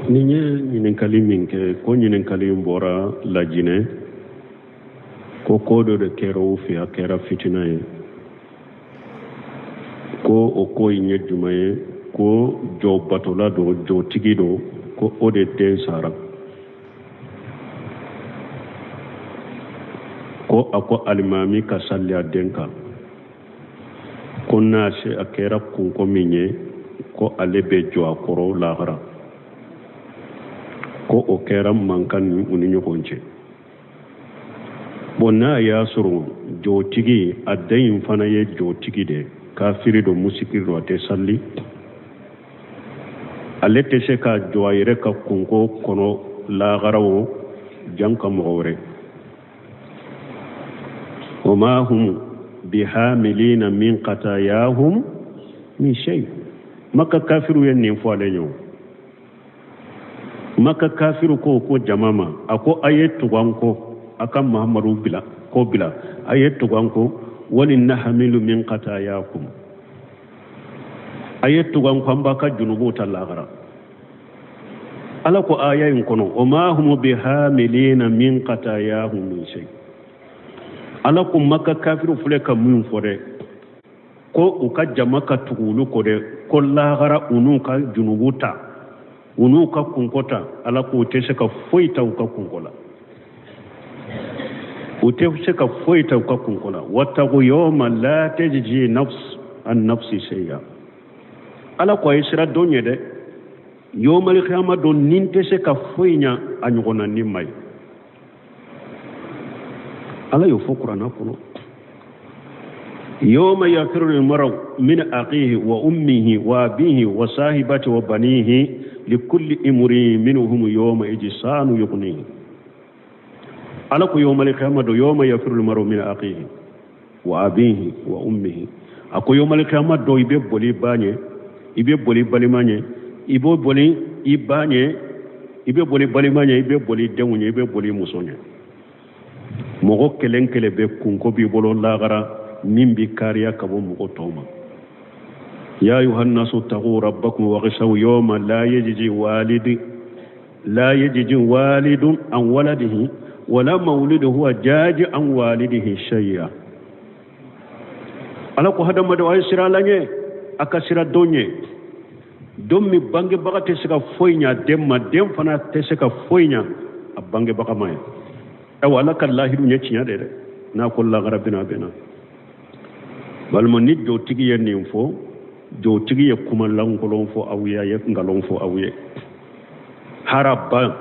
Nin ye ɲininkali min kɛ, ko ɲininkali in bɔra Lajinɛ, ko ko dɔ de kɛra u fɛ, a kɛra fitina ye. Ko o ko in ye jumɛn ye? Ko jɔ batola don, jɔtigi don, ko o de den sara, ko a ko alimami ka salli a den kan, ko n'a se a kɛra kunko min ye, ko ale bɛ jɔ a kɔrɔ lahara. Ko o kɛra mankan ni u ni ɲɔgɔn cɛ. Bon, n'a y'a sɔrɔ jɔtigi, a den in fana ye jɔtigi de, kafiri don, musiriki don, a tɛ sali, ale tɛ se ka jɔ a yɛrɛ ka kunko kɔnɔ lahara o jan ka mɔgɔ wɛrɛ. Wa ma hum bihamilina min khatayahum min shay. Maka kafiru ye nin fɔ ale ɲɛ. Maka kafiru ko jama ma, a ko a ye tugu an kɔ, a ka Mahamadu bila ko bila, a ye tugu an kɔ, wali nahamilu min khatayakum, a ye tugu an kɔ, an b'a ka junubuw ta lahara. Ala ko aya in kɔnɔ, wa ma hum bihamilina min khatayahum min shay. Ala ko Maka kafiru filɛ ka min fɔ dɛ, ko u ka jama ka tugu olu kɔ dɛ, ko lahara u n'u ka junubu ta, u n'u ka kunko ta. Ala ko u tɛ se ka foyi ta u ka kunko la, u tɛ se ka foyi ta u ka kunko la. Wattaqu yawma la tajzi nafs an nafsi shay'a. Ala ko a ye siran don ɲɛ dɛ, yawmal qiyama don ni tɛ se ka foyi ɲa a ɲɔgɔnna ni ma ye. Ala y'o fɔ kuranna kɔnɔ, yawma yafiru almar'u min akhihi wa ummihi wa abihi wa sahibati wa banihi likulli imri'in minhum yawma idhin sha'nu yughnihi. Ala ko yawmal qiyama don, yawma yafiru almar'u min akhihi wa abihi wa ummihi, a ko yawmal qiyama don i bɛ boli i ba ɲɛ, i bɛ boli balima ɲɛ, i bɛ boli i ba ɲɛ, i bɛ boli balima ɲɛ, i bɛ boli denw ɲɛ, i bɛ boli muso ɲɛ. Mɔgɔ kelen kelen bɛ kunko b'i bolo lagara min b'i kariya ka bɔ mɔgɔ tɔw ma. Ya ayuha nnasu taqu rabbakum waghshaw yawma la yajzi walidi la yajzi walidun an waladihi wala mawludu huwa jaji an walidihi shay'a. Ala ko hadamadenw, a ye siran Ala ɲɛ, a ka siran don ɲɛ, don min bangebaga tɛ se ka foyi ɲa den ma, den fana tɛ se ka foyi ɲa a bangebaga ma ye. Ayiwa, Ala ka lahidu ɲɛ tiɲɛ de dɛ, n'a ko lagara bɛna, a bɛna. Balima, ni jotigi ye nin fɔ, jotigi ye kuma lankolon fɔ aw ye, a ye nkalon fɔ aw ye. Haraba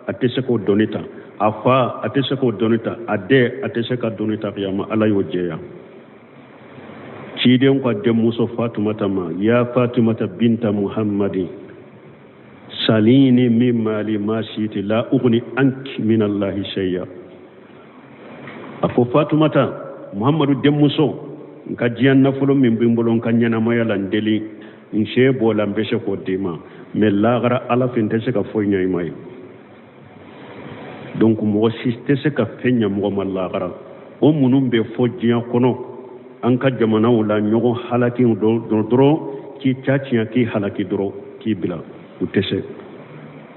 a tɛ se k'o doni ta, a fa a tɛ se k'o doni ta, a den a tɛ se ka doni ta kiyama. Ala y'o jɛya ciden ka denmuso Fatumata ma: ya Fatumata binta Muhammadin, salini min mali ma siti la ugni anki min Allahi shay'a. A fɔ Fatumata, Muhammadu denmuso, n ka diɲɛ nafolo min bɛ n bolo n ka ɲɛnamaya la, n deli, n se b'o la, n bɛ se k'o d'i ma, mais lagara Ala fɛ n tɛ se ka foyi ɲɛ i ma ye. Donc mɔgɔ si tɛ se ka fɛn ɲɛ mɔgɔ ma lagara. O minnu bɛ fɔ diɲɛ kɔnɔ an ka jamanaw la, ɲɔgɔn halaki dɔrɔn, k'i ca tiɲɛ, k'i halaki dɔrɔn, k'i bila, u tɛ se.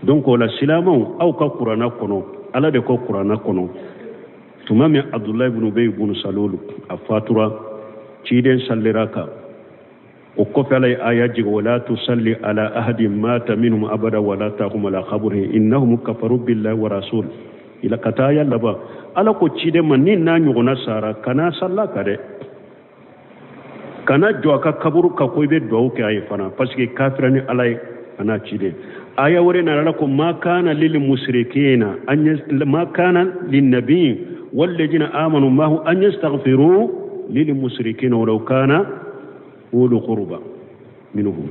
Donc o la, silamɛw, aw ka kuranna kɔnɔ, Ala de ko kuranna kɔnɔ, tuma min Abdulayi ibn Ubay ibn Salul a fatura, ciden sallira kan, o kɔfɛ Ala ye aya jigin: wala tusalli ala ahadin mata minhum abada wala taqum ala qabrihi innahum kafaru billahi wa rasul ila ka taa aya laban. Ala ko ciden ma, ni n'a ɲɔgɔnna sara, kana salla ka dɛ, kana jɔ a ka kaburu kan ko i bɛ duwawu kɛ a ye fana, parce que kafira ni Ala ye a n'a ciden. Aya wɛrɛ nana, Ala ko ma kana lil musrikina an ma kana lin nabi walladina amanu mahu an yastaghfiru lil musrikina walau kana ulu qurba minhum.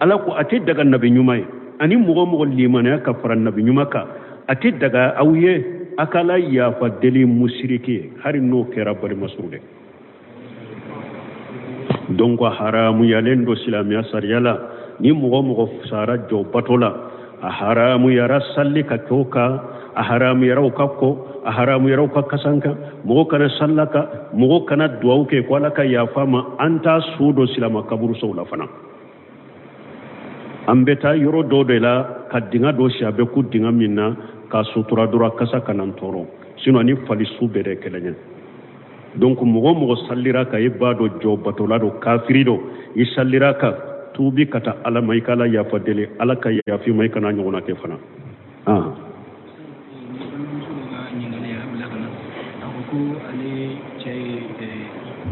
Ala ko a tɛ daga nabi ɲuman ye ani mɔgɔ mɔgɔ limaniya ka fara nabi ɲuman kan, a tɛ daga aw ye a ka la yafa deli musiriki ye, hali n'o kɛra balima surun dɛ. Donc haramuyalen don silamɛya sariya la, ni mɔgɔ mɔgɔ sara jɔ bato la, a haramuyara salli ka kɛ o kan, a haramuyara u ka kɔ, a haramuyara u ka kasanka, mɔgɔ kana salla kan, mɔgɔ kana duwawu kɛ ko Ala ka yafa ma. An t'a su don silama kaburusow la fana. An bɛ taa yɔrɔ dɔ de la ka dingɛ dɔ sen, a bɛ kun dingɛ min na k'a sutura dɔrɔn, kasa kana n tɔɔrɔ, sinon ni fali su bɛɛ de kelen ye. Donc mɔgɔ o mɔgɔ salira kan, i b'a dɔn jɔ batola don, kafiri don, i salira kan, tuubi ka taa Ala ma, i ka Ala yafa deli, Ala ka yafa i ma, i kana ɲɔgɔnna kɛ fana. Ah. Ko ale cɛ ye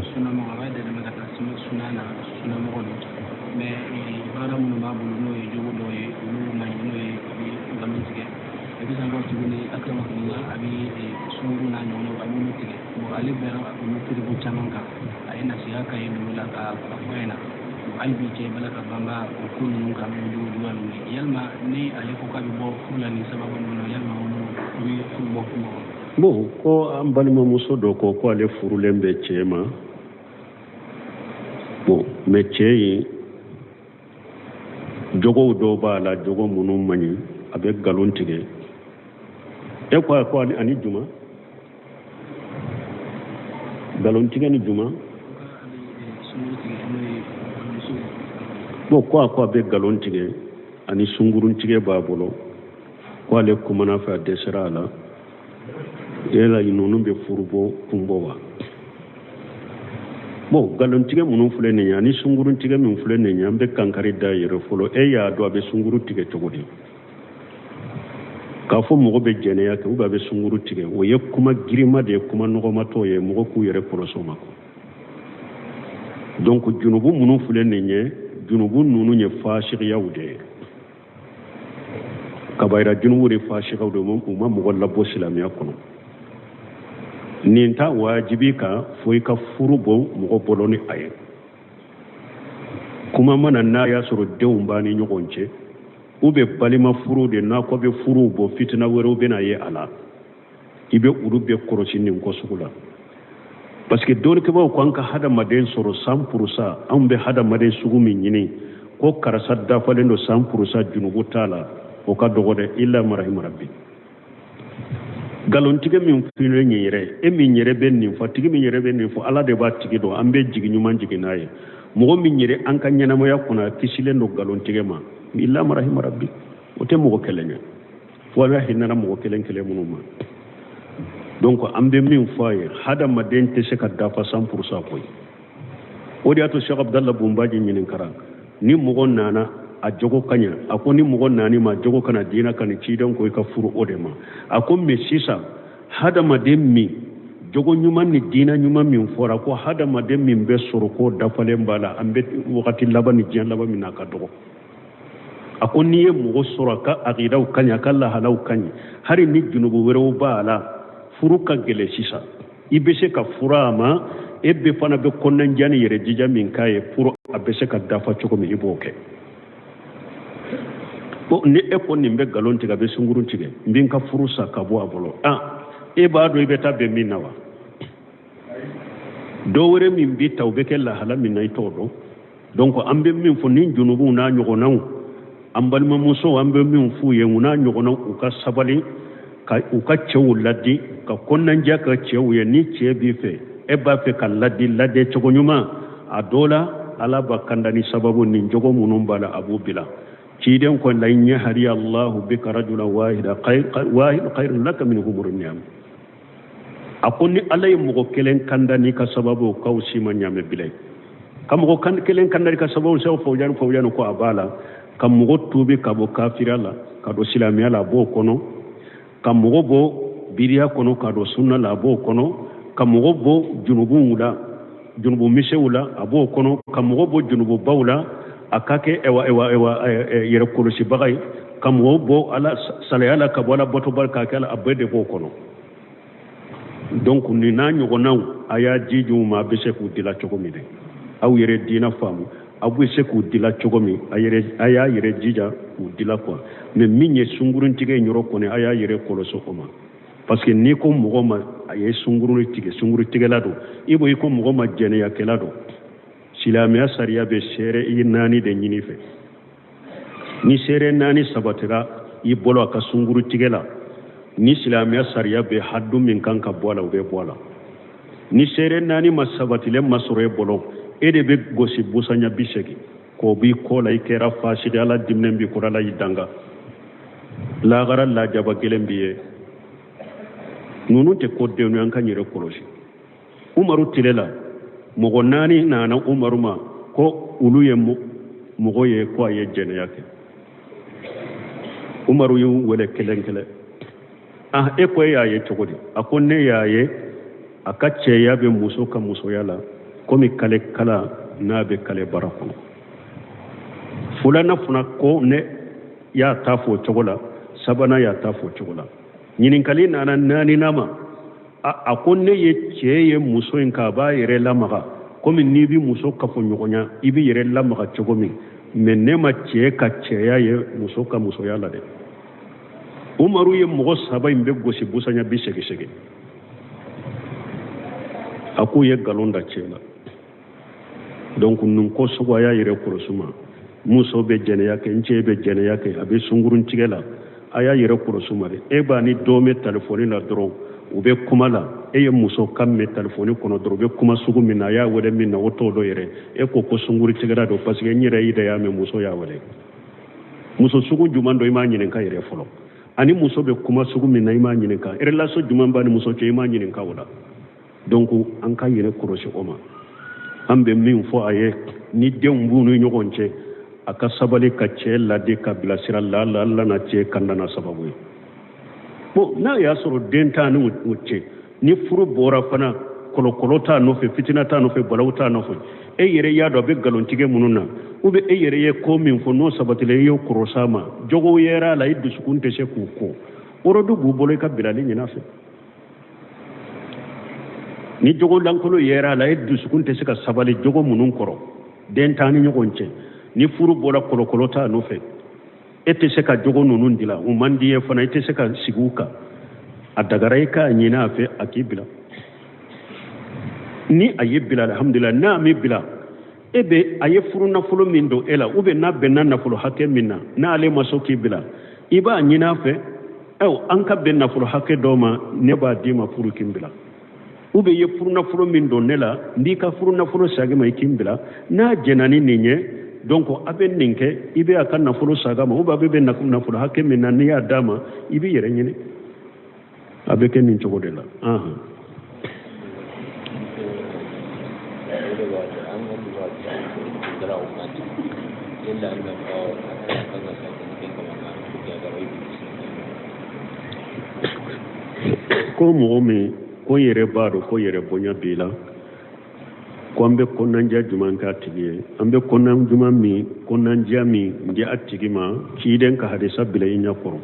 sunamɔgɔ, a b'a dɛmɛ ka taa suna na, sunamɔgɔ don, mais baara minnu b'a bolo, n'o ye jogo dɔw ye, olu man ɲi, n'o ye a bɛ nkalon tigɛ, et puis encore tuguni, akramakumullah, a bɛ sunguru n'a ɲɔgɔnnaw, a b'olu tigɛ. Bon, ale bɛnna olu preuve caman kan, a ye nasiha k'a ye dugu la k'a fɔ a ɲɛna. Hali bi cɛ bala ka banba o ko ninnu kan, n'o jogo juguya ninnu ye. Yalima ni ale ko k'a bɛ bɔ furu la nin sababu ninnu na, yalima olu bɛ furu bɔ kuma wa? Bon, ko an balimamuso dɔ ko ko ale furulen bɛ cɛ ma. Bon, mais cɛ in jogow dɔw b'a la, jogo minnu man ɲi, a bɛ nkalon tigɛ. E ko a ko ani juma nkalon tigɛ ni juma. Bon, ko a ko a bɛ nkalon tigɛ ani sungurun tigɛ b'a bolo, ko ale kumana fɛ, a dɛsɛra a la. Yala ninnu bɛ furu bɔ kun bɔ wa? Bon, nkalontigɛ minnu filɛ nin ye ani sungurun tigɛ min filɛ nin ye, an bɛ kankari da yɛrɛ fɔlɔ. E y'a dɔn a bɛ sunguru tigɛ cogo di? K'a fɔ mɔgɔ bɛ jɛnɛya kɛ ou bien a bɛ sunguru tigɛ, o ye kuma girinma de ye, kuma nɔgɔmatɔ ye, mɔgɔ k'u yɛrɛ kɔlɔsi o ma. Donc junubu minnu filɛ nin ye, junubu ninnu ye fasigiyaw de ye, kabayira junubu de, fasigiyaw de, u ma mɔgɔ labɔ silamɛya kɔnɔ. Nin ta wajibi kan fo i ka furu bɔ mɔgɔ bolo ni a ye. Kuma mana n'a y'a sɔrɔ denw b'a ni ɲɔgɔn cɛ, u bɛ balima furu de, n'a ko bɛ furu bɔ, fitina wɛrɛw bɛna ye a la, i bɛ olu bɛɛ kɔlɔsi nin ko sugu la. Parce que dɔnnikɛbaaw ko an ka hadamaden sɔrɔ 100%, anw bɛ hadamaden sugu min ɲini ko karisa dafalen don 100%, junubu t'a la, o ka dɔgɔ dɛ, illa marahima rabbi. Nkalontigɛ min filɛ nin yɛrɛ, e min yɛrɛ bɛ nin fɔ, tigi min yɛrɛ bɛ nin fɔ, Ala de b'a tigi dɔn, an bɛ jigi ɲuman jigin n'a ye. Mɔgɔ min yɛrɛ an ka ɲɛnamaya kɔnɔ a kisilen don nkalontigɛ ma, illa marahima rabbi, o tɛ mɔgɔ kelen ye, fo Ala hinɛna mɔgɔ kelen kelen minnu ma. Donc an bɛ min fɔ a ye, hadamaden tɛ se ka dafa 100% koyi. O de y'a to Cheikh Abdallah Bunbaji ɲininkara ni mɔgɔ nana a jogo ka ɲɛ, a ko ni mɔgɔ nani ma jogo kana diina ka ni ciden ko i ka furu o de ma. A ko mais sisan hadamaden min jogo ɲuman ni diina ɲuman min fɔra, ko hadamaden min bɛ sɔrɔ k'o dafalen b'a la, an bɛ wagati laban ni diɲɛ laban min na, a ka dɔgɔ. A ko n'i ye mɔgɔ sɔrɔ a ka aqidaw ka ɲi, a ka lahalaw ka ɲi, hali ni junubu wɛrɛw b'a la, furu ka gɛlɛn sisan, i bɛ se ka furu a ma, e bɛ fana bɛ kɔnɔnajɛ ni yɛrɛ jija min k'a ye pour a bɛ se ka dafa cogo min, i b'o kɛ. Bon, ni e ko nin bɛ nkalon tigɛ, a bɛ sungurun tigɛ, n bɛ n ka furu sa ka bɔ a bolo, ah, e b'a dɔn i bɛ taa bɛn min na wa? Dɔ wɛrɛ min bɛ ta, o bɛ kɛ lahala min na, i t'o dɔn. Donc an bɛ min fɔ ni junubuw n'a ɲɔgɔnnaw, an balimamusow, an bɛ min f'u ye, u n'a ɲɔgɔnnaw, u ka sabali ka u ka cɛw ladi, ka kɔnɔnajɛ ka cɛw ye. Ni cɛ b'i fɛ, e b'a fɛ ka ladi, ladi cogo ɲuman, a dɔ la Ala b'a kanda ni sababu nin jogo minnu b'a la, a b'u bila. Ciden ko la in yahdi Allahu bika rajulan wahida wahid khairun laka min humuri ni'am. A ko ni Ala ye mɔgɔ kelen kanda n'i ka sababu, k'aw si ma ɲaamɛ bilen. Ka mɔgɔ kelen kanda n'i ka sababu, sɛw fawjani fawjani ko a b'a la, ka mɔgɔ tuubi ka bɔ kafiriya la ka don silamɛya la, a b'o kɔnɔ. Ka mɔgɔ bɔ biriya kɔnɔ ka don sunna la, a b'o kɔnɔ. Ka mɔgɔ bɔ junubuw la, junubu misɛnw la, a b'o kɔnɔ. Ka mɔgɔ bɔ junububaw la, a ka kɛ ewa ewa ewa yɛrɛ kɔlɔsibaga ye. Ka mɔgɔ bɔ Ala salaya la ka bɔ Ala batoba k'a kɛ a bɛɛ de b'o kɔnɔ. Donc nin n'a ɲɔgɔnnaw, a y'a jija u ma, a bɛ se k'u dila cogo min dɛ, aw yɛrɛ diinɛ faamu, aw bɛ se k'u dila cogo min, a y'a yɛrɛ jija k'u dila quoi. Mais min ye sunguruntigɛ in yɔrɔ kɔni, a y'a yɛrɛ kɔlɔsi o ma. Parce que n'i ko mɔgɔ ma a ye sungurun tigɛ, sungurutigɛla don, i b'o i ko mɔgɔ ma jɛnɛyakɛla don. Silamɛya sariya bɛ seere i naani de ɲini fɛ. Ni seere naani sabatira i bolo a ka sungurutigɛ la, ni silamɛya sariya bɛ hadu min kan ka bɔ a la, o bɛ bɔ a la. Ni seere naani ma sabatilen ma sɔrɔ e bolo, e de bɛ gosi busanya 80. K'o b'i kɔ la, i kɛra fasidi, Ala diminen b'i kɔrɔ, Ala y'i danga, lagara lajaba gɛlɛn b'i ye. Ninnu tɛ ko denw ye, an k'an yɛrɛ kɔlɔsi. Umaru tile la, mɔgɔ naani nana Umaru ma ko olu ye mɔgɔ ye ko a ye jɛnɛya kɛ. Umaru y'u wele kelen kelen. Ah, e ko e y'a ye cogo di? A ko ne y'a ye a ka cɛya bɛ muso ka musoya la komi kale kala n'a bɛ kale bara kɔnɔ. Filanan fana ko ne y'a ta fɔ o cogo la, sabanan y'a ta fɔ o cogo la. Ɲininkali nana naaninan ma, a ko ne ye cɛ ye muso in kan, a b'a yɛrɛ lamaga komi n'i bɛ muso kafoɲɔgɔnya i b'i yɛrɛ lamaga cogo min, mais ne ma cɛ ka cɛya ye muso ka musoya la dɛ. Umaru ye mɔgɔ saba in bɛɛ gosi busanya 88. A k'u ye nkalon da cɛ la. Donc nin ko sugu, a y'a yɛrɛ kɔlɔsi ma. Muso bɛ jɛnɛya kɛ, n cɛ bɛ jɛnɛya kɛ, a bɛ sungurun tigɛ la, a y'a yɛrɛ kɔlɔsi ma dɛ. E b'a ni dɔ mɛn telefɔni la dɔrɔn, u bɛ kuma la, e ye muso kan mɛn telefɔni kɔnɔ dɔrɔn, u bɛ kuma sugu min na, a y'a wele min na, o t'o dɔn yɛrɛ. E ko ko sungurun tigɛla don, parce que n yɛrɛ y'i da y'a mɛn muso y'a wele. Muso sugu jumɛn don, i m'a ɲininka yɛrɛ fɔlɔ. Ani muso bɛ kuma sugu min na, i m'a ɲininka. Relation jumɛn b'a ni muso cɛ, i m'a ɲininka o la. Donc an ka yɛrɛ kɔlɔsi o ma. An bɛ min fɔ a ye, ni denw b'u ni ɲɔgɔn cɛ, a ka sabali ka cɛ ladi ka bilasira, la la la na cɛ kanda na sababu ye. Bon, n'a y'a sɔrɔ den t'a ni o cɛ, ni furu bɔra fana, kɔlɔkɔlɔ t'a nɔfɛ, fitina t'a nɔfɛ, balawu t'a nɔfɛ, e yɛrɛ y'a dɔn a bɛ nkalontigɛ minnu na, ou bien e yɛrɛ ye ko min fɔ n'o sabatila, i y'o kɔrɔsa ma, jogo yɛrɛ a la, i dusukun tɛ se k'u ko, ɔrɔdu b'u bolo, i ka bilali ɲin'a fɛ. Ni jogo lankolon yɛrɛ a la, e dusukun tɛ se ka sabali jogo minnu kɔrɔ, den t'an ni ɲɔgɔn cɛ, ni furu bɔra, kɔlɔkɔlɔ t'a nɔfɛ, e tɛ se ka jogo ninnu dilan, u man di ye fana, i tɛ se ka sigi u kan, a dagara i k'a ɲini a fɛ a k'i bila. Ni a y'i bila, alhamdulilah. N'a m'i bila, e bɛ a ye furu nafolo min don e la, ou bien n'a bɛnna nafolo hakɛ min na, n'ale ma sɔn k'i bila, i b'a ɲini a fɛ, ayiwa, an ka bɛn nafolo hakɛ dɔ ma, ne b'a d'i ma furu k'i bila, ou bien i ye furu nafolo min don ne la, n b'i ka furu nafolo sagin ma, i k'i bila. N'a jɛnna ni nin ye, donc a bɛ nin kɛ, i bɛ a ka nafolo sagin a ma, ou bien a bɛ bɛn nafolo hakɛ min na, n'i y'a d'a ma, i b'i yɛrɛ ɲini. A bɛ kɛ nin cogo de la. Ahan. Ko mɔgɔ min ko n yɛrɛ b'a dɔn ko yɛrɛ bonya b'i la, ko an bɛ kɔnɔnandiya jumɛn k'a tigi ye? An bɛ kɔnɔnan jumɛn min, kɔnɔnandiya min di a tigi ma, ciden ka hadisa bila i ɲɛ kɔrɔ: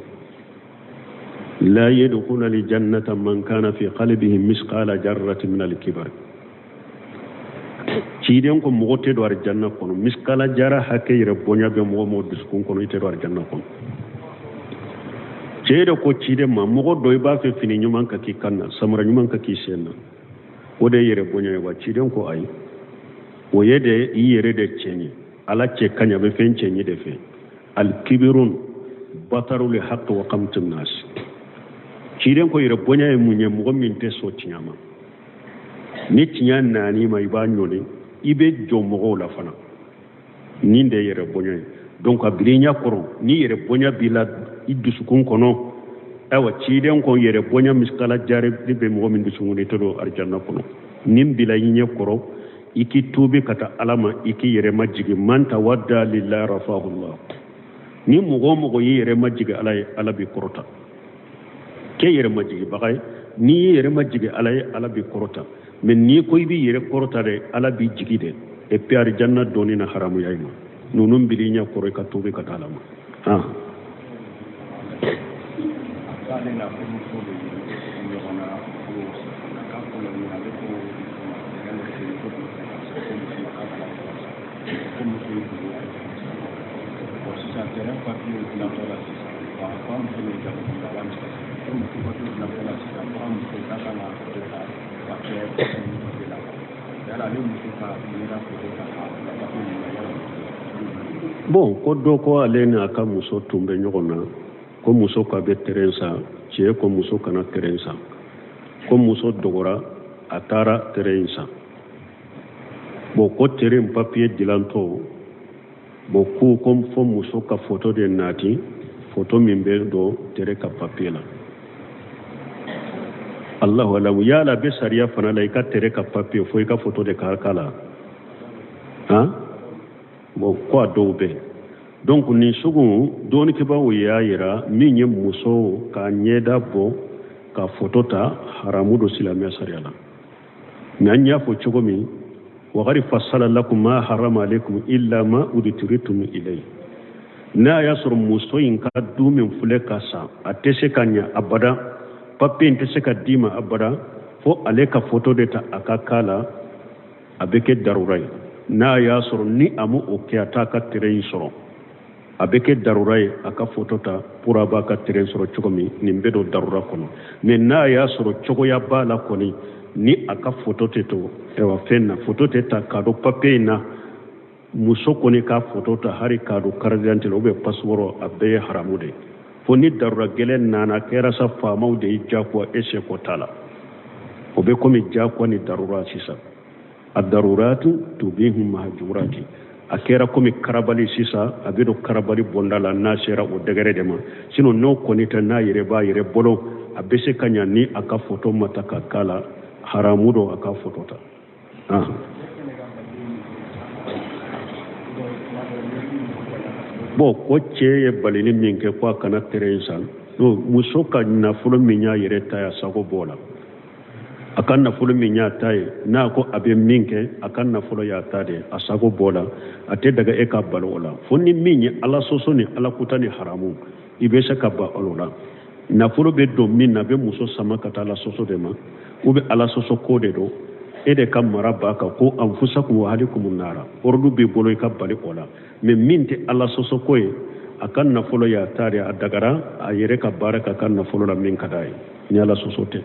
la yadkhulu aljannata man kana fi qalbihi misqala jarratin min alkibar. Ciden ko mɔgɔ tɛ don alijanna kɔnɔ miskala jara hakɛ yɛrɛ bonya bɛ mɔgɔ mɔgɔ dusukun kɔnɔ, i tɛ don alijanna kɔnɔ. Cɛ de ko ciden ma, mɔgɔ dɔ i b'a fɛ fini ɲuman ka k'i kan na, samara ɲuman ka k'i sen na, o de ye yɛrɛ bonya ye wa? Ciden ko ayi, o ye de i yɛrɛ de cɛ ɲɛ. Ala cɛ ka ɲɛ, a bɛ fɛn cɛ ɲɛ de fɛ. Alkibirun bataru li haqqi wa qamtu nas. Ciden ko yɛrɛ bonya ye mun ye? Mɔgɔ min tɛ sɔn tiɲɛ ma, ni tiɲɛ nan'i ma, i b'a ɲɔni, i bɛ jɔ mɔgɔw la fana. Nin de ye yɛrɛ bonya ye. Donc a bil'i ɲɛ kɔrɔ, ni yɛrɛ bonya b'i la i dusukun kɔnɔ, ayiwa, ciden ko yɛrɛ bonya misikala jari bɛ mɔgɔ min dusukun kɔnɔ, i tɛ don alijanna kɔnɔ. Nin bila i ɲɛ kɔrɔ, i k'i tuubi ka taa Ala ma, i k'i yɛrɛ majigin. Man tawadda lillahi rafahullah. Ni mɔgɔ o mɔgɔ y'i yɛrɛ majigin Ala ye, Ala b'i kɔrɔta. Kɛ yɛrɛ majigibaga ye. N'i y'i yɛrɛ majigin Ala ye, Ala b'i kɔrɔta. Mais n'i ko i b'i yɛrɛ kɔrɔta dɛ, Ala b'i jigi dɛ, et puis alijanna donni na haramuya i ma. Ninnu bil'i ɲɛ kɔrɔ, i ka tuubi ka taa Ala ma. Han. K'ale n'a furumuso bɛ ɲɔgɔn na furu k'a ko la ale ko muso ma terrain dɔ feere ko k'o fɛ ka san, ko muso ma k'a kana terrain san, ko muso ye dugu bon sisan terrain papier dilantɔ la sisan, a ko a muso bɛ jago la wari sisan, ko muso papier dilantɔ la sisan, ko a muso k'a kan ka photo ta ka kɛ papier la, yala ale muso ka yera photo ta k'a bila papier ninnu na, yala? Bon, ko dɔ ko ale ni a ka muso tun bɛ ɲɔgɔn na, ko muso k'a bɛ terrain san, cɛ ko muso kana terrain san, ko muso dɔgɔra, a taara terrain san. Bon, ko terrain papier dilantɔ Bon, ko ko fo muso ka foto de nati, foto min bɛ don tere ka papiye la. Allahu alamu, yala bɛ sariya fana la i ka tere ka papiye fo i ka foto de ka k'a la? Han, bon, ko a dɔw bɛ. Donc nin sugu dɔnnikɛbaaw y'a yira, min ye muso ka ɲɛda bɔ ka foto ta, haramu don silamɛya sariya la. Mais an y'a fɔ cogo min, waqad fassala lakum ma harama alaikum illa ma udturitum ilayhi. N'a y'a sɔrɔ muso in ka du min filɛ ka san, a tɛ se ka ɲɛ abada, papiye in tɛ se ka d'i ma abada fo ale ka foto de ta a ka k'a la, a bɛ kɛ darura ye. N'a y'a sɔrɔ ni a ma o kɛ, a t'a ka terrain in sɔrɔ, a bɛ kɛ darura ye a ka foto ta pour a b'a ka terrain sɔrɔ cogo min. Nin bɛ don darura kɔnɔ. Mais n'a y'a sɔrɔ cogoya b'a la kɔni, ni a ka foto tɛ to ayiwa fɛn na, foto tɛ ta k'a don papiye in na, muso kɔni ka foto ta hali k'a don carte d'identité la ou bien passeport, a bɛɛ ye haramu de ye. Fo ni darura gɛlɛn nana kɛra sa, faamaw de ye jagoya, e seko t'a la. O bɛ komi jagoya ni darura sisan. Adaruratu tubihu mahjurati. A kɛra komi karabali sisan, a bɛ don karabali bonda la n'a sera o degré de ma. Sinon n'o kɔni tɛ, n'a yɛrɛ b'a yɛrɛ bolo, a bɛ se ka ɲa ni a ka foto ma ta ka k'a la, haramu don a ka foto ta. Ah. Bon, ko cɛ ye balili min kɛ ko a kana terrain san, n'o muso ka nafolo min y'a yɛrɛ ta ye, a sago b'o la. A ka nafolo min y'a ta ye, n'a ko a bɛ min kɛ, a ka nafolo y'a ta de, a sago b'o la. A tɛ daga e ka balo o la, fo ni min ye ala sɔsɔ ni ala kuta ni haramu, i bɛ se ka ban o la. Nafolo bɛ don min na, a bɛ muso sama ka taa ala sɔsɔ de ma, ou bien ala sɔsɔ ko de don, e de ka mara b'a kan ko anfusakum wa ahlikum nara, ordre b'i bolo i ka bali o la. Mais min tɛ ala sɔsɔ ko ye, a ka nafolo y'a ta de, a dagara a yɛrɛ ka baara k'a ka nafolo la min ka d'a ye, ni ala sɔsɔ tɛ.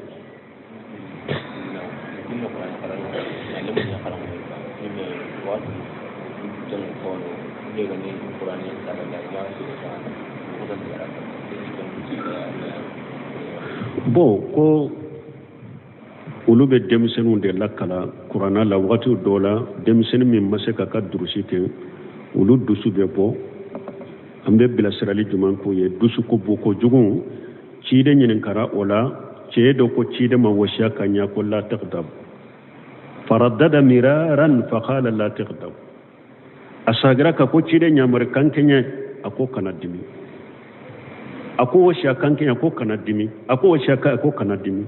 Bon, ko olu bɛ denmisɛnninw de lakalan kuranna la. Wagati dɔw la, denmisɛnnin min ma se k'a ka durusi kɛ, olu dusu bɛ bɔ. An bɛ bilasirali jumɛn k'u ye? Dusu ko bɔ kojugu, ciden ɲininkara o la. Cɛ dɔ ko ciden ma wasiya ka ɲɛ ko la tagdab, faraddada miraran faqala la tagdab. A sagira ka ko ciden ɲamari kan kɛɲɛ, a ko kana dimi. A ko wasiya kan kɛɲɛ, ko kana dimi. A ko wasiya kan, ko kana dimi.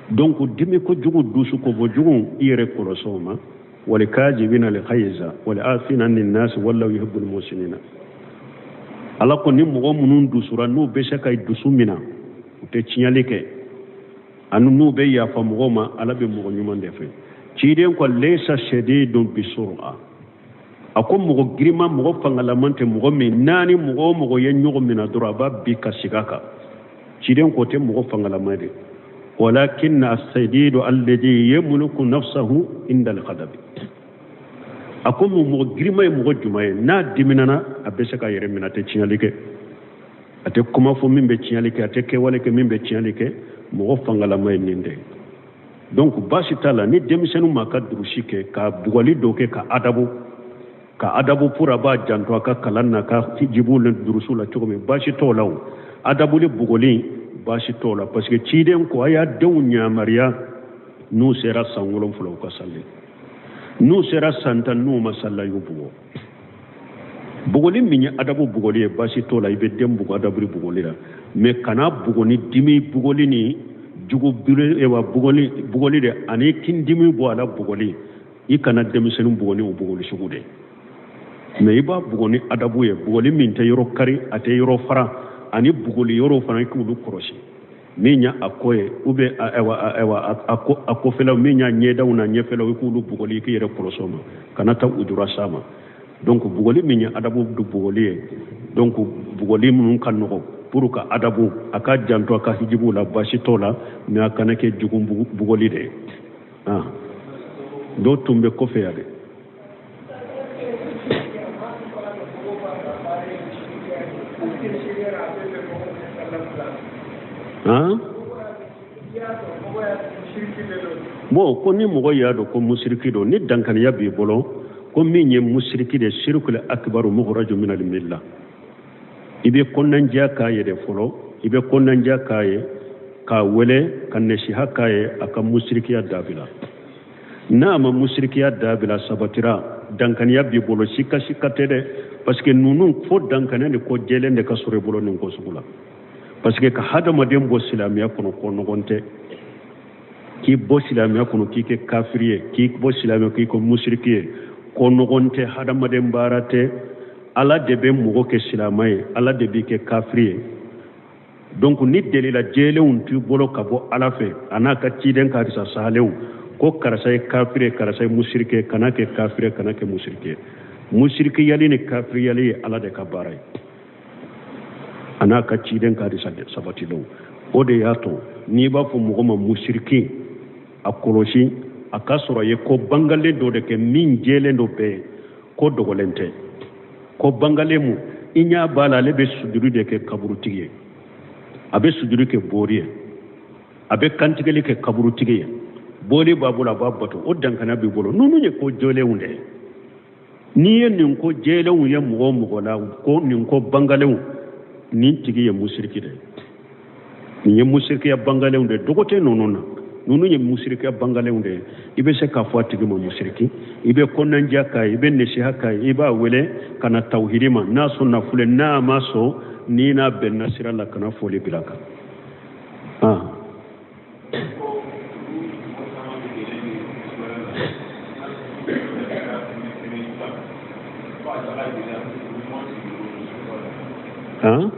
Donc dimi kojugu, dusu ko bɔ jugu, i yɛrɛ kɔlɔsi o ma. Walikazimina alghayza walafina anin nasi wallahu yuhibbul muhsinina. Ala ko ni mɔgɔ minnu dusura, n'u bɛ se ka dusu mina, u tɛ tiɲɛli kɛ, ani n'u bɛ yafa mɔgɔw ma, ala bɛ mɔgɔ ɲuman de fɛ. Ciden ko laysa shadidun bisur'a, a ko mɔgɔ girinman, mɔgɔ fangalaman tɛ mɔgɔ min n'a ni mɔgɔ o mɔgɔ ye ɲɔgɔn minɛ dɔrɔn, a b'a bi ka sigi a kan. Ciden ko tɛ mɔgɔ fangalaman de, walakin asadidu alladhi yamliku nafsahu inda alghadabi. A ko mɔgɔ girinman ye mɔgɔ jumɛn ye? N'a diminana, a bɛ se k'a yɛrɛ minɛ, a tɛ tiɲɛli kɛ, a tɛ kuma fɔ min bɛ tiɲɛli kɛ, a tɛ kɛwale kɛ min bɛ tiɲɛli kɛ. Mɔgɔ fangalama ye nin de ye. Donc baasi t'a la ni denmisɛnninw ma ka durusi kɛ, ka bugɔli dɔ kɛ, ka adabu pour a b'a janto a ka kalan na, ka jibuw ni durusiw la cogo min, baasi t'o la. O adabuli bugɔli, baasi t'o la, parce que ciden ko a y'a denw yamaruya, n'u sera san 7, u ka sali, n'u sera san 10, n'u ma sali, y'u bugɔ. Bugɔli min ye adabu bugɔli ye, baasi t'o la, i bɛ den bugɔ adabuli bugɔli la. Mais kana bugɔ ni dimi bugɔli ni jugu bere bugɔli bugɔli de, ani kindimi bɔ a la bugɔli. I kana denmisɛnnin bugɔ ni o bugɔli sugu de. Mais i b'a bugɔ ni adabu ye, bugɔli min tɛ yɔrɔ kari, a tɛ yɔrɔ fara, ani bugɔli yɔrɔ fana, i k'olu kɔlɔsi, min y'a a kɔ ye ou bien ayiwa a kɔfɛlaw, min y'a ɲɛdaw n'a ɲɛfɛlaw, i k'olu bugɔli, i k'i yɛrɛ kɔlɔsi o ma, kana taa ujura s'a ma. Donc bugɔli min ye adabu bugɔli ye, donc bugɔli minnu ka nɔgɔ pour ka adabu a ka janto a ka hijibuw la, baasi t'o la, mais a kana kɛ jugu bugɔli de ye. Ah, dɔw tun bɛ kɔfɛ yan dɛ. Han, bon, ko ni mɔgɔ y'a dɔn ko musiriki don, ni dankaniya b'i bolo, Ko min ye musiriki de, sirikul akibaru mukhraju min al milla. I bɛ kɔnɔnandiya k'a ye de fɔlɔ, i bɛ kɔnɔnandiya k'a ye, k'a wele ka nasiha k'a ye a ka musirikiya dabila. N'a ma musirikiya dabila, sabatira dankaniya b'i bolo, sika sika tɛ dɛ, parce que ninnu fo dankaniya ni ko jɛlen de ka sɔrɔ i bolo nin ko sugu la, parce que ka hadamaden bɔ silamɛya kɔnɔ, ko nɔgɔn tɛ. K'i bɔ silamɛya kɔnɔ k'i kɛ kafiri ye, k'i bɔ silamɛya k'i kɛ musiriki ye, ko nɔgɔn tɛ, hadamaden baara tɛ. Ala de bɛ mɔgɔ kɛ silamɛ ye, Ala de b'i kɛ kafiri ye. Donc ni delila jɛlenw t'i bolo ka bɔ Ala fɛ a n'a ka ciden ka hadisa sahalenw ko karisa ye kafiri ye, karisa ye musiriki ye, kana kɛ kafiri ye, kana kɛ musiriki ye. Musirikiyali ni kafiriyali ye Ala de ka baara ye a n'a ka ciden ka hadisa sabatilenw. O de y'a to n'i b'a fɔ mɔgɔ ma musiriki, a kɔlɔsi a ka sɔrɔ a ye ko bangalen dɔ de kɛ min jɛlen don bɛɛ ye, ko dogolen tɛ. Ko bangalen mu i ɲɛ b'a la, ale bɛ sujuru de kɛ kaburutigi ye, a bɛ sujuru kɛ bori ye, a bɛ kantigɛli kɛ kaburutigi ye, bori b'a bolo, a b'a bato, o dankana b'i bolo. Ninnu ye ko jɛlenw de ye. N'i ye nin ko jɛlenw ye mɔgɔ o mɔgɔ la, ko nin ko bangalenw, nin tigi ye musiriki de ye. Nin ye musirikiya bangalenw de ye, dogo tɛ ninnu na. Ninnu ye musirikiya bangalenw de ye. I bɛ se k'a fɔ a tigi ma musiriki, i bɛ kɔnɔnandiya k'a ye, i bɛ nasiha k'a ye, i b'a wele ka na tawhidi ma. N'a sɔnna fule, n'a ma sɔn, n'i n'a bɛnna sira la, kana foli bila a kan. Han?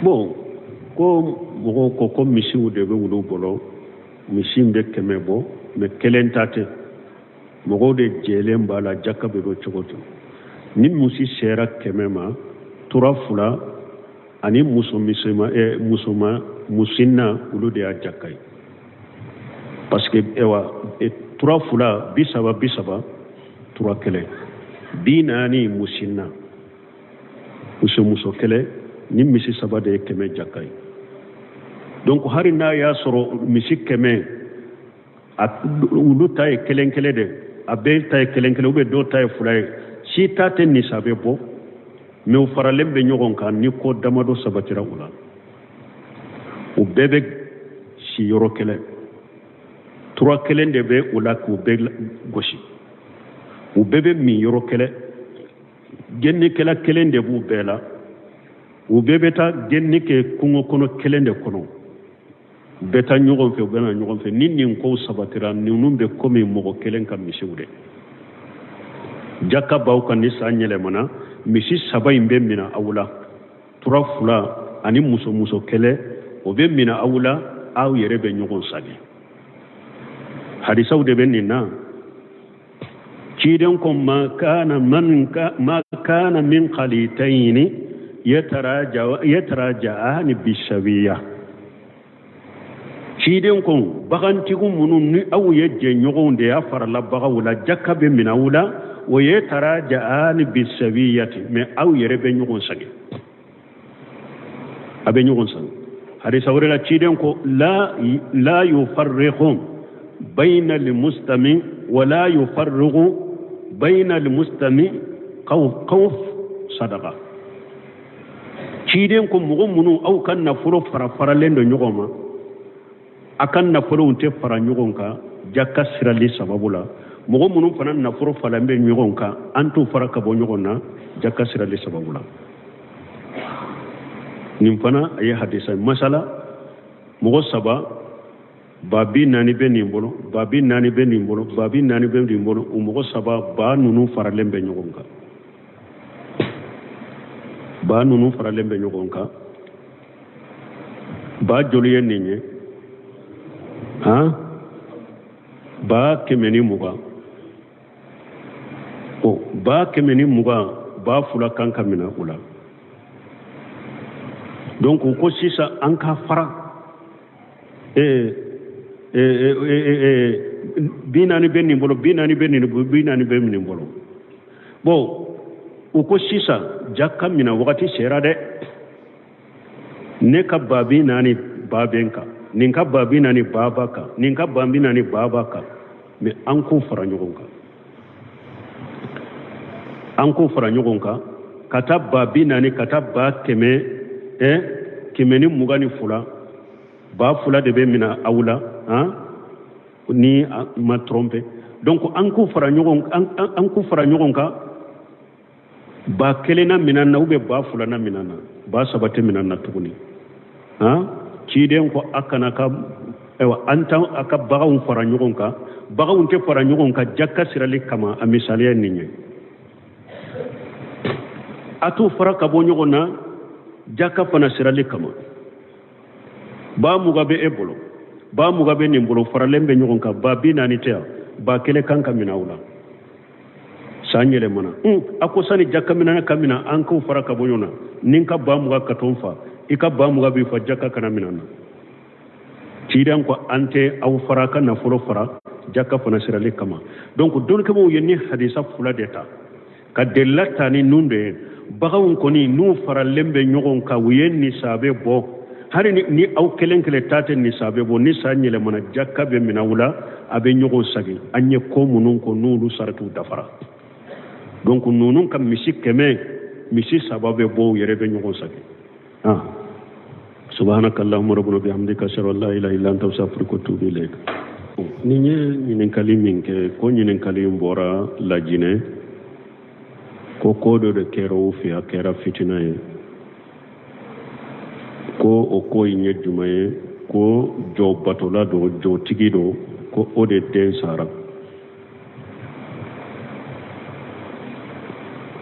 Bon, ko mɔgɔw ko ko misiw de bɛ wulu bolo, misi in bɛ 100 bɔ, mais kelen ta tɛ, mɔgɔw de jɛlen b'a la, jaka bɛ bɔ cogo di? Ni misi sera 100 ma, tura fila ani muso misema, musoma musinna, olu de y'a jaka ye, parce que ewa tura fila 30 30, tura kelen 40, musinna muso kelen ni misi saba de ye 100 jaka ye. Donc hari n'a y'a sɔrɔ misi 100, olu ta ye kelen kelen de, a bɛɛ ta ye kelen kelen, ou bien dɔw ta ye fila ye, si ta tɛ nisabe bɔ, mais u faralen bɛ ɲɔgɔn kan ni ko damadɔ sabatira u la, u bɛɛ bɛ si yɔrɔ kelen, tura kelen de bɛ u la k'u bɛɛ gosi, u bɛɛ bɛ min yɔrɔ kelen, gɛnnikɛla kelen de b'u bɛɛ la, u bɛɛ bɛ taa gɛnni kɛ kungo kɔnɔ kelen de kɔnɔ, u bɛ taa ɲɔgɔn fɛ, u bɛ na ɲɔgɔn fɛ. Ni nin kow sabatira, ninnu bɛ komi mɔgɔ kelen ka misiw de. Jaka b'aw kan ni san yɛlɛmana, misi saba in bɛ minɛ aw la, tura fila ani muso kelen, o bɛ minɛ aw la, aw yɛrɛ bɛ ɲɔgɔn sagi. Hadisaw de bɛ nin na. Ciden ko ma kana man ma kana min khalitaini yataraja'ani bisawiya. Ciden ko bagantigiw minnu ni aw ye jɛɲɔgɔnw de y'a farala baganw la, jaka bɛ minɛ aw la, o ye taraja'ani bisawiyati, mais aw yɛrɛ bɛ ɲɔgɔn sagi, a bɛ ɲɔgɔn sagi. Hadisa wɛrɛ la, ciden ko la yufarriqu bayna almustami wa la yufarriqu bayna almustami qawf sadaqa. Ciden ko mɔgɔ minnu aw ka nafolo fara faralen don ɲɔgɔn ma, a ka nafolow tɛ fara ɲɔgɔn kan jaka sirali sababu la, mɔgɔ minnu fana nafolo faralen bɛ ɲɔgɔn kan, an t'u fara ka bɔ ɲɔgɔn na jaka sirali sababu la. Nin fana a ye hadisa ye. Masala mɔgɔ saba, ba 40 bɛ nin bolo, ba 40 bɛ nin bolo, ba 40 bɛ nin bolo, u mɔgɔ saba, ba ninnu faralen bɛ ɲɔgɔn kan, ba ninnu faralen bɛ ɲɔgɔn kan. Ba joli ye nin ye? Han, ba 120. O ba 120, ba fila kan ka minɛ u la. Donc ko sisan an ka fara 40 bɛ nin bolo, 40 bɛ nin bolo, 40 bɛ nin bolo. Bon, u ko sisan jaka minɛ wagati sera dɛ. Ne ka ba 40 ba bɛ n kan, nin ka ba 40 ba b'a kan, nin ka ba 40 ba b'a kan, mais an k'o fara ɲɔgɔn kan, an k'o fara ɲɔgɔn kan ka taa ba 40, ka taa ba kɛmɛ, 122, ba fila de bɛ mina aw la, han, ni ma trompe. Donc an k'o fara ɲɔgɔn, an k'o fara ɲɔgɔn kan, ba kelen na mina na ou bien ba fila na mina na, ba saba tɛ mina na tuguni. Han, ciden ko a kana ka, ayiwa, an t'an a ka baganw fara ɲɔgɔn kan, baganw tɛ fara ɲɔgɔn kan jaka sirali kama. A misaliya nin ye, a t'u fara ka bɔ ɲɔgɔn na jaka fana sirali kama. Ba 20 bɛ e bolo, ba 20 bɛ nin bolo, faralen bɛ ɲɔgɔn kan, ba 40 tɛ yan, ba kelen kan ka minɛ aw la. San yɛlɛmana, a ko sani jaka minɛ ka minɛ, an k'o fara ka bɔ ɲɔgɔn na. Ni n ka ba 20 ka to n fa, i ka ba 20 b'i fa, jaka kana minɛ na. Ciden ko an tɛ aw fara ka nafolo fara jaka fana sirali kama. Donc dɔnnikɛbaaw ye ni hadisa fila de ta ka delila ta ni nun de ye. Baganw kɔni n'u faralen bɛ ɲɔgɔn kan, u ye nisabe bɔ, hali ni aw kelen kelen ta tɛ nisabe bɔ, ni san yɛlɛmana jaka bɛ minɛ aw la, a bɛ ɲɔgɔn sagi. An ye ko minnu ko n'olu saratiw dafara. Donc ninnu ka misi 100, misi 3 bɛ bɔ, u yɛrɛ bɛ ɲɔgɔn sagi. Ah, subhanaka allahumma rabbana bihamdika, ashhadu an la ilaha illa anta, astaghfiruka wa atubu ilayk. Nin ye ɲininkali min kɛ, ko ɲininkali in bɔra Lajinɛ, ko ko dɔ de kɛra u fɛ, a kɛra fitina ye. Ko o ko in ye jumɛn ye? Ko jɔ batola don, jɔtigi don, ko o de den sara.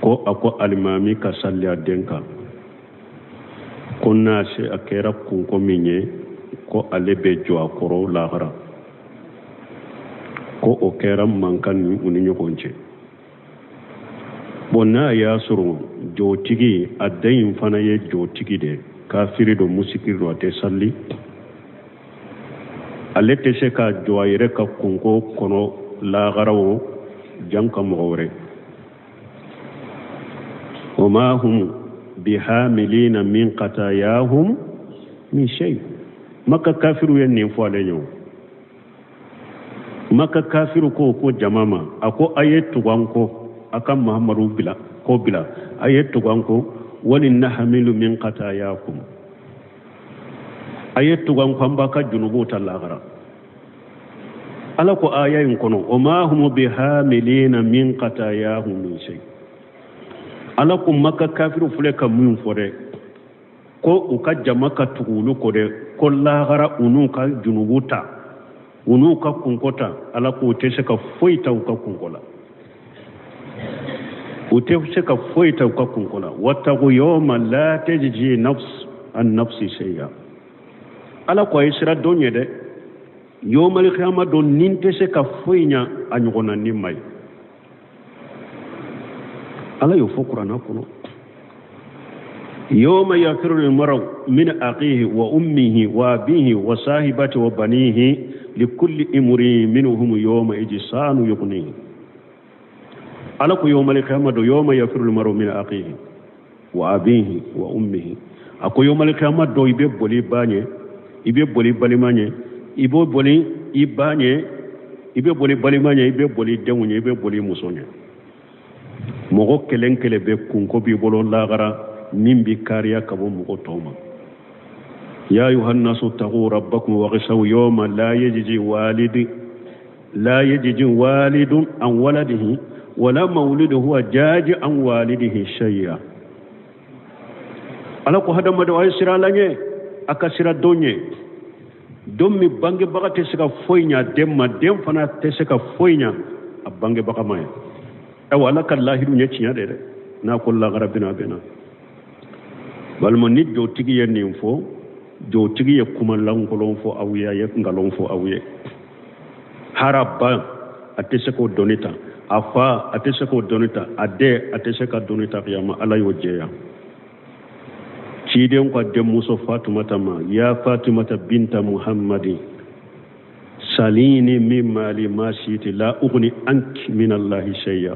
Ko a ko alimami ka sali a den kan, ko n'a se a kɛra kunko min ye, ko ale bɛ jɔ a kɔrɔ lahara. Ko o kɛra mankan ni u ni ɲɔgɔn cɛ. Bon, n'a y'a sɔrɔ jɔtigi, a den in fana ye jɔtigi de ye, kafiri don, musikiri don, a tɛ sali, ale tɛ se ka jɔ a yɛrɛ ka kunko kɔnɔ lahara o jan ka mɔgɔ wɛrɛ. Wa ma hum bihamilina min qatayahum min shay. Maka kafiru ye nin fɔ ale ye o. Maka kafiru ko jama ma, a ko a ye tugu an kɔ, a ka Muhammadu bila ko bila, a ye tugu an kɔ, wali nahamilu min qatayakum, a ye tugu an kɔ, an b'a ka junubuw ta lahara. Ala ko aya in kɔnɔ, wa ma hum bihamilina min qatayahum min shay. Ala ko Maka kafiru filɛ ka min fɔ dɛ, ko u ka jama ka tugu olu kɔ dɛ, ko lahara u n'u ka junubu ta, u n'u ka kunko ta. Ala ko u tɛ se ka foyi ta u ka kunko la, u tɛ se ka foyi ta u ka kunko la. Wattaqu yawma la tajzi nafs an nafsi shay'a. Ala ko a ye siran don ɲɛ dɛ, yawmal qiyama don nin tɛ se ka foyi ɲa a ɲɔgɔnna ni ma ye. Ala y'o fɔ kuranna kɔnɔ. Yawma yafiru al-mar'u min akhihi wa ummihi wa abihi wa sahibati wa banihi likulli imri'in minhum yawma idhin sha'nu yughnihi. Ala ko yawmal qiyama don, yawma yafiru al-mar'u min akhihi wa abihi wa ummihi. A ko yawmal qiyama don, i bɛ boli ba ɲɛ, i bɛ boli balima ɲɛ, i bɛ boli i ba ɲɛ, i bɛ boli balima ɲɛ, i bɛ boli denw ɲɛ, i bɛ boli muso ɲɛ. Mɔgɔ kelen kelen bɛ kunko b'i bolo lahara min b'i kariya ka bɔ mɔgɔ tɔw ma. Ya ayuha nnasu taqu rabbakum waghshaw yawma la yajzi walidi la yajzi walidun an waladihi wala mawludu huwa jaji an walidihi shay'a. Ala ko hadamadenw a ye siran Ala ɲɛ, a ka siran don ɲɛ, don min bangebaga tɛ se ka foyi ɲa den ma, den fana tɛ se ka foyi ɲa a bangebaga ma ye. Ayiwa, Ala ka lahidu ɲɛ tiɲɛ de dɛ, n'a ko lahara bɛna bɛna. Balima, ni jotigi ye nin fɔ, jotigi ye kuma lankolon fɔ aw ye, a ye nkalon fɔ aw ye. Haraba a tɛ se k'o dɔnni ta, a fa a tɛ se k'o dɔnni ta, a den a tɛ se ka dɔnni ta kiyama. Ala y'o jɛya. Ciden ka denmuso Fatumata ma, ya Fatumata binta Muhammadin salini min mali ma siti la ugni anki min Allahi shay'a.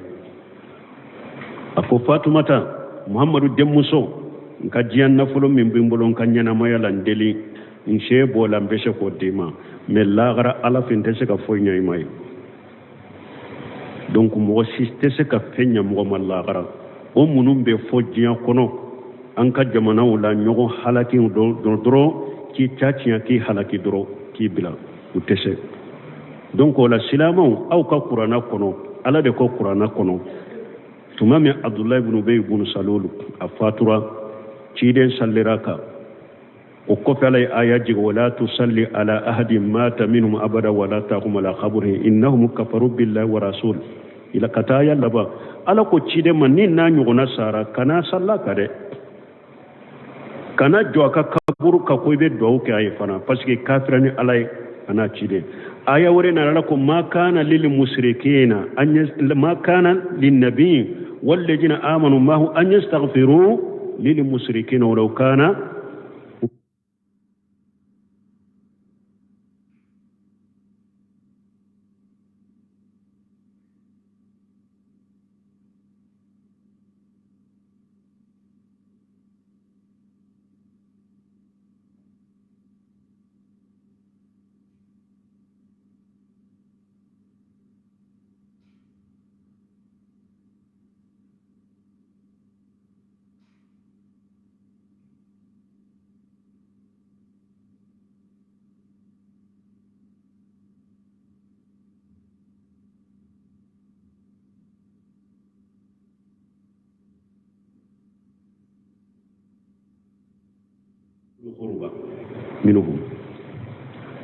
A ko Fatumata, Muhammadu denmuso, N ka diɲɛ nafolo min bɛ n bolo n ka ɲɛnamaya la, n deli, n se b'o la, n bɛ se k'o d'i ma, mais lahara Ala fɛ, n tɛ se ka foyi ɲɛ i ma ye. Donc mɔgɔ si tɛ se ka fɛn ɲɛ mɔgɔ ma lahara. O minnu bɛ fɔ diɲɛ kɔnɔ, an ka jamanaw la, ɲɔgɔn halaki dɔrɔn, k'i ta tiɲɛ, k'i halaki dɔrɔn, k'i bila, u tɛ se. Donc o la, silamɛw, aw ka Kuranna kɔnɔ, Ala de ko Kuranna kɔnɔ, tuma min Abdulayi ibn Ubay ibn Salul a fatura, ciden sallira kan. O kɔfɛ, Ala ye aya jigin: wala tusalli ala ahadin mata minhum abada wala taqum ala qabrihi innahum kafaru billahi wa rasul ila ka taa aya laban. Ala ko ciden ma, ni n'a ɲɔgɔnna sara, kana salla ka dɛ, kana jɔ a ka kaburu kan ko i bɛ duwawu kɛ a ye fana, parce que kafira ni Ala ye a n'a ciden. Aya wɛrɛ nana, Ala ko: ma kana lil musrikina an ma kana lin nabi walladina amanu mahu an yastaghfiru lil musrikina walau kana qurba minhum.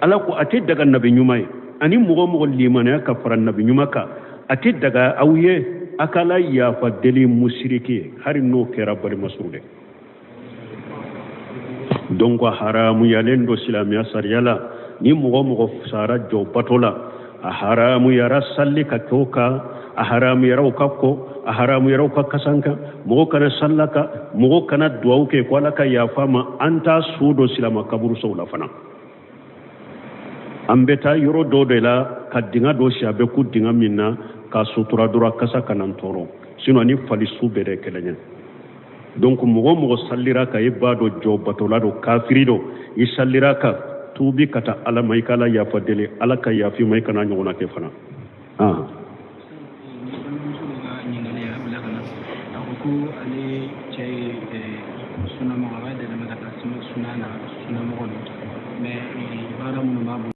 Ala ko a tɛ daga nabi ɲuman ye ani mɔgɔ mɔgɔ limaniya ka fara nabi ɲuman kan, a tɛ daga aw ye a ka la yafa deli musiriki ye, hali n'o kɛra balimasuru dɛ. Donc haramuyalen don silamɛya sariya la, ni mɔgɔ mɔgɔ sara jɔ bato la, a haramuyara salli ka kɛ o kan, a haramuyara u ka ko, a haramuyara u ka kasanka, mɔgɔ kana salla kan, mɔgɔ kana duwawu kɛ ko Ala ka yafa ma. An t'a su don silama kaburusow la fana. An bɛ taa yɔrɔ dɔ de la ka dinga dɔ si, a bɛ ku dinga min na k'a sutura dɔrɔn, kasa kana n tɔɔrɔ, sinon ni fali su bɛɛ de kelen ye. Donc mɔgɔ mɔgɔ sallira kan, i b'a dɔn jɔ batola don, kafiri don, i sallira kan, tuubi ka taa Ala ma, i ka Ala yafa deli, Ala ka yafi ma, i kana ɲɔgɔnna kɛ fana. Balimamuso dɔ ka ɲininkali a bila ka na, a ko ko ale cɛ ye sunamɔgɔ, a b'a dɛmɛ ka taa suna na, sunamɔgɔ don.